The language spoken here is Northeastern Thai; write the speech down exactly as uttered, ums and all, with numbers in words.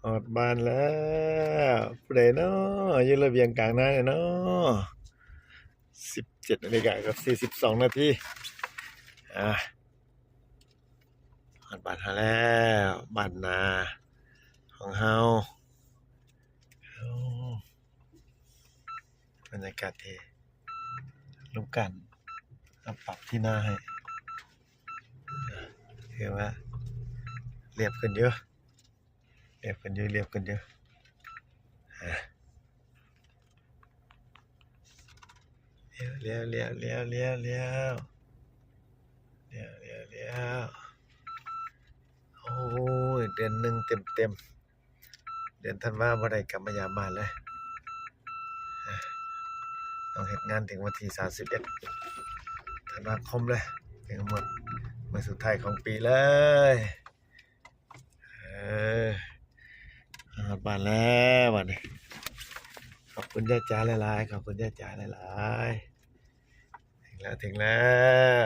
ฮอดบ้านแล้ว ผู้ใดน้อ อยู่ระเบียงกลางนาเนี่ยน้อ สิบเจ็ดนาฬิกากับสี่สิบสองนาที อ่า ฮอดบ้านเฮาแล้ว บ้านนาของเฮา โอ้ บรรยากาศดี ลุงกันเอาปรับที่หน้าให้ ถือว่าเรียบขึ้นอยู่ เรียบขึ้นอยู่ เรียบขึ้นอยู่ อ่ะ เลี้ยว เลี้ยว เลี้ยว เลี้ยว เลี้ยว เลี้ยว เลี้ยว เลี้ยว เลี้ยว โอ้ย เดือนหนึ่งเต็มๆ เดือนธันวาบ่ได้กลับมายามบ้านเลย อ่ะ ต้องเฮ็ดงานถึงวันที่สามสิบเอ็ดธันวาคมเลย ถึงหมด มื้อสุดท้ายของปีเลย เออ ฮอดบ้านแล้วบัดนี้ ขอบคุณยายจ๋าหลายๆ ขอบคุณยายจ๋าหลายๆ ถึงแล้ว ถึงแล้ว